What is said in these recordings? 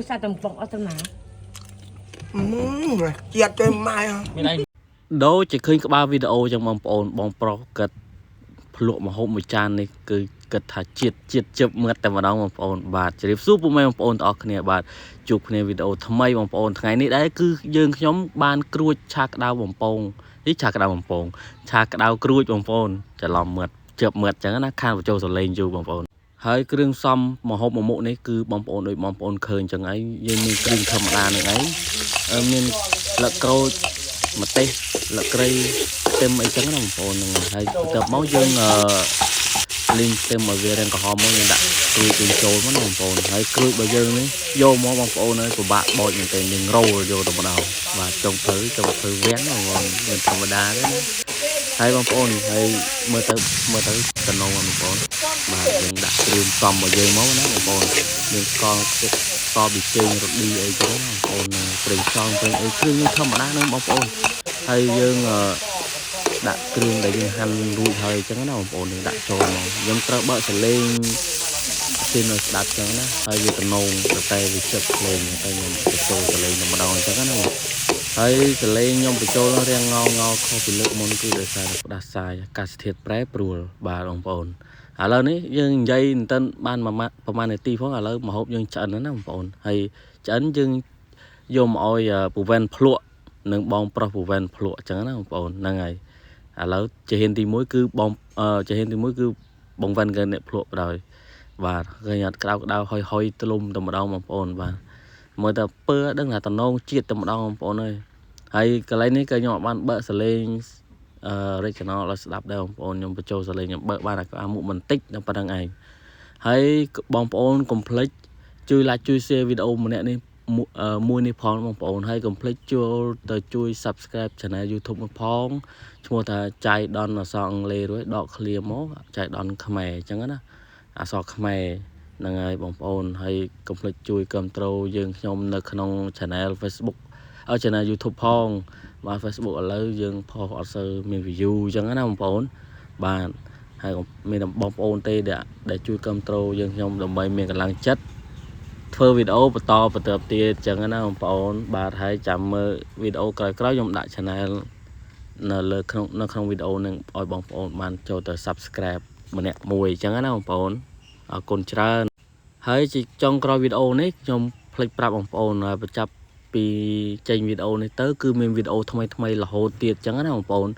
សាតំប៉ុងអត់ទៅណា ជាតិជួយម៉ែ មានអី ដូចជាឃើញក្បាលវីដេអូចឹងបងប្អូនបងប្រុសគិតភ្លក់មហូបមួយចាននេះគឺគិតថាជាតិជាតិជឹបមាត់តែម្ដងបងប្អូនបាទជម្រាបសួរពុកម៉ែបងប្អូនទាំងអស់គ្នាបាទជួបគ្នាវីដេអូថ្មីបងប្អូនថ្ងៃនេះដែរគឺយើងខ្ញុំបានក្រួចឆាក្តៅបំពងនេះឆាក្តៅបំពងឆាក្តៅក្រួចបងប្អូនច្រឡំមាត់ជឹបមាត់ចឹងណាខានបញ្ចូលសលេងយូរបងប្អូន ហើយគ្រឿងផ្សំមហូបមួយមុខនេះគឺបងប្អូនដូចបងប្អូនឃើញចឹងឯងយើងមានគ្រឿងធម្មតានឹងឯងអឺមានលឹកក្រូច ម្ទេសលក្រីខ្ទឹមអីចឹងណាបងប្អូនហ្នឹងហើយបន្ទាប់មកយើងអឺលីងខ្ទឹមឲ្យវារាងក្រហមមកយើងដាក់ក្រូចយើងចូលមកណាបងប្អូនហើយក្រូចរបស់យើងនេះយកមកបងប្អូនហើយពិបាកបោចមែនទែនយើងរោលយកទៅម្ដងបាទចុងភៅចុងភៅវាំងបងប្អូនមិនធម្មតាទេណាហើយបងប្អូនហើយមើលទៅមើលទៅតំណងបងប្អូនបាទយើងដាក់គ្រឿងផ្សំរបស់យើងមកណាបងប្អូនមានស្ករទឹកស្ករប៊ីចេងរឌីអីចឹងណាបងប្អូនប្រេងខ្យងប្រេងអីគ្រឿងយើងធម្មតាហ្នឹងបងប្អូន ហើយយើងអឺដាក់គ្រឿងដែលយើងហាន់រួចហើយអញ្ចឹងណាបងប្អូនយើងដាក់ចូលមកយើងត្រូវបើកសលេងទីនៅស្ដាប់អញ្ចឹងណាហើយវាតំណងទៅតែវាជិបភ្លេងតែខ្ញុំបញ្ចូលសលេងតែម្ដងអញ្ចឹងណាបងហើយសលេងខ្ញុំបញ្ចូលរាងងងខុសពីលើកមុនគឺដោយសារតែផ្ដាសាយអាកាសធាតុប្រែប្រួលបាទបងប្អូនឥឡូវនេះយើងនិយាយមិនទាន់បានមួយម៉ាត់ប្រហែលនាទីផងឥឡូវម្ហូបយើងឆ្អិនហើយណាបងប្អូនហើយឆ្អិនយើងយកមកឲ្យពូវ៉ែនភ្លក់ នឹងបងប្រុសពូវ៉ែនភ្លក់អញ្ចឹងណាបងប្អូនហ្នឹងហើយឥឡូវជាហ៊ានទី1គឺបងអឺជាហ៊ានទី1គឺបងវ៉ែនគេអ្នកភ្លក់បណ្ដោយបាទឃើញអត់ក្តៅក្តៅហុយហុយទលំតែម្ដងបងប្អូនបាទមើលតែពើដឹងថាតំណងជាតិតែម្ដងបងប្អូនអើយហើយកន្លែងនេះក៏ខ្ញុំអត់បានបើកសលេងអឺ original ឲ្យស្ដាប់ដែរបងប្អូនខ្ញុំបញ្ចូលសលេងខ្ញុំបើកបានតែក្បាលមុខបន្តិចតែប៉ុណ្្នឹងឯងហើយបងប្អូនកុំភ្លេចជួយ like ជួយ share វីដេអូម្នាក់នេះ មួយអឺមួយនេះផងបងប្អូនហើយកុំភ្លេចចូលទៅជួយ Subscribe Channel YouTube មួយផងឈ្មោះថាចៃដនអក្សរអង់គ្លេសរួចដកឃ្លាមកចៃដនខ្មែរអញ្ចឹងណាអក្សរខ្មែរហ្នឹងហើយបងប្អូនហើយកុំភ្លេចជួយគ្រប់ត្រូលយើងខ្ញុំនៅក្នុង Channel Facebook អឺ Channel YouTube ផងបាទ Facebook ឥឡូវយើងផុសអត់សូវមាន view អញ្ចឹងណាបងប្អូនបាទហើយក៏មានតែបងប្អូនទេដែលដែលជួយគ្រប់ត្រូលយើងខ្ញុំដើម្បីមានកម្លាំងចិត្ត ធ្វើវីដេអូបន្តបន្តទៀតអញ្ចឹងណាបងប្អូនបាទហើយចាំមើលវីដេអូក្រោយៗខ្ញុំដាក់ channel នៅលើក្នុងនៅក្នុងវីដេអូនឹងឲ្យបងប្អូនបានចូលទៅ Subscribe ម្នាក់មួយអញ្ចឹងណាបងប្អូនអរគុណច្រើនហើយជាចុងក្រោយវីដេអូនេះខ្ញុំភ្លេចប្រាប់បងប្អូនហើយបញ្ចាប់ពីចេញវីដេអូនេះទៅគឺមានវីដេអូថ្មីថ្មីរហូតទៀតអញ្ចឹងណាបងប្អូន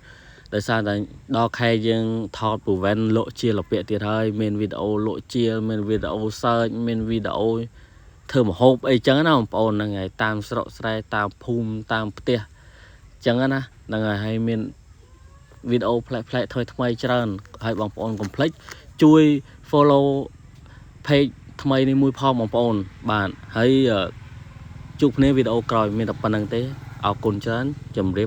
ដោយសារតែដល់ខែយើងថតពូវ៉ែនលក់ជាលពាក់ទៀតហើយមានវីដេអូលក់ជាមានវីដេអូ search មានវីដេអូ ធ្វើម្ហូបអីចឹងណាបងប្អូនហ្នឹងហើយតាមស្រុកស្រែតាមភូមិតាមផ្ទះចឹងណាហ្នឹងហើយហើយមានវីដេអូប្លែកៗថ្មីថ្មីច្រើនហើយបងប្អូនកុំភ្លេចជួយ follow page ថ្មីនេះមួយផងបងប្អូនបាទហើយជួបគ្នាវីដេអូក្រោយមានតែប៉ុណ្្នឹងទេអរគុណច្រើនជម្រាប